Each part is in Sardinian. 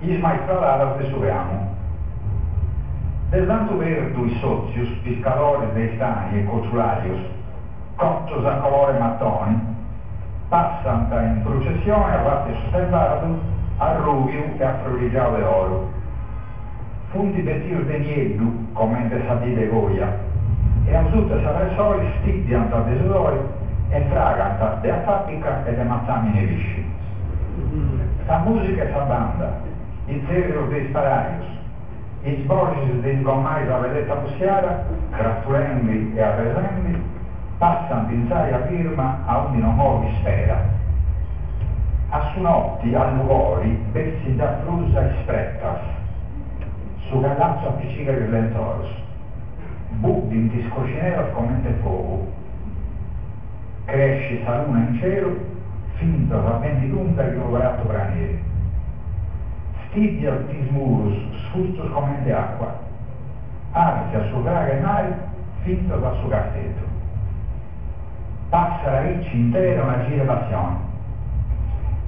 Is maistralaras de su Cramu. De Santu Perdu is sotzius, piscadoris de istani e cociulajus, cotus a color'e matoni, passant in prucessioni avatu 'e su stendardu arrubiu e afrorigiau de oru. Funt bestius de nieddu comente sa dì de coja e asuta 'e s'arresoli stiddiant de sudori e fragant de afabica e de matzamini 'e pisci. Sa musica 'e sa banda, is tzerrius de is parajus, is boxis de is gomais a vedeta bussiara, crastulendi e arresendi, passant in s'aria firma aundi no movit spera. A su noti, a lugori, bessint a frusa is pretas. Su callatzu apicigat is lentzorus. Buddint is coxineras comente fogu. Crescit sa luna in celu fintzas a benni tunda che unu pratu praneri. Stiddiant is murus sfustus comente acua. Artziat su fragu 'e mari fintzas a su casteddu. Passat aici intera una cida 'e passioni.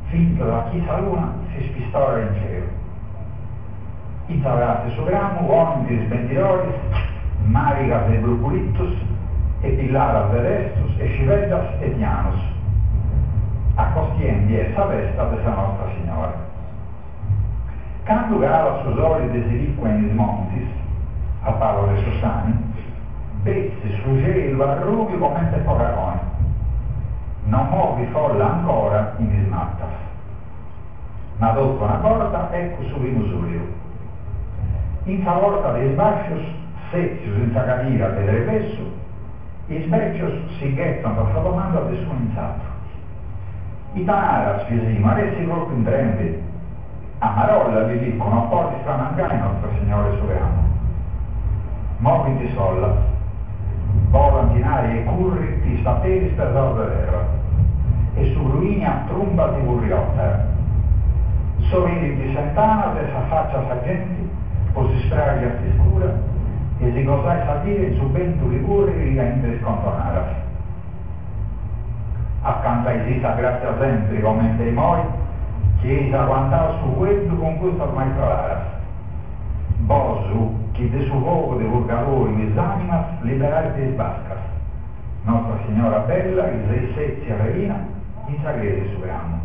Fintzas a chi sa luna si spistorat in celu. In sa pratza 'e su Cramu ponint is bendidoris marigas de bruculitus e pillaras de testus e sciveddas e tianus. Acostiendi est sa festa de sa Nostra Signora. Candu calat su soli de Silicua in is montis, a palas de su Sani, bessit su celu arrubiu comente fogaroni. No movit folla ancora in is matas. Ma totu a una borta eccu su primu sùlidu. In sa porta de is bàscius, sètzius in sa cadira de trevessu, is bècios si ghetant sa domanda de s'unu in s'atru. Ita naras, Fisinu, at essi pròpriu intrendi? A marolla, Lillicu, no podis tramancai Nostra Signora 'e su Cramu. Movint is follas, bolant in aria e currint is paperis pesaus de terra e su pruini a trumba si furriotat. S'oberint is fentanas e s'afàciat sa genti po si spraxi a s'iscura e si gosai sa vida in su bentu chi currit aintre is contonaras. A cantaisì sa gràtzia sempri comente imoi chi eis aguantau su fueddu cun custas maistralaras. Bosu chi de su fogu de purgadoriu is animas liberais de is bascas, Nostra Signora bella chi seis setzia reina in sa cresia 'e su Cramu.